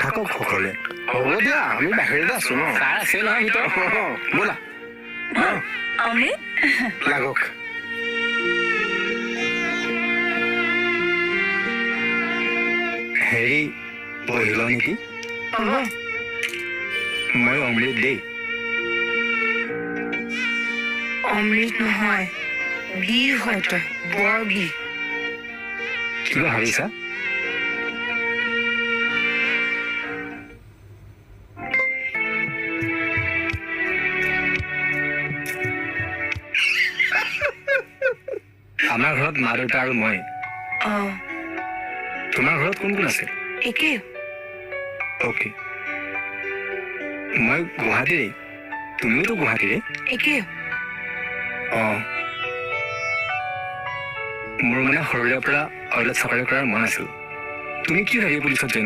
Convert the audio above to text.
থাকক সকলোৱে। হ'ব দিয়া, আমি বাহিৰতে আছো ন। ছাৰ আছে নহয় ভিতৰত। ব'লা। অমৃত। লাগক। হেৰি, বহি লওঁ নেকি? হ'ব। মই অমৃত দেই। অমৃত নহয়, বিহ হয় তই, বৰ বিহ। কিবা ভাবিছা? আমাৰ ঘৰত মা দেউতা আৰু মই। তোমাৰ ঘৰত কোন কোন আছে? একেই। অ'কে, মই গুৱাহাটীৰে, তুমিওতো গুৱাহাটীৰে। একেই। অঁ, মোৰ মানে সৰুৰে পৰা অইলত চাকৰি কৰাৰ মন আছিল। তুমি কি ভাবি পুলিচত জইন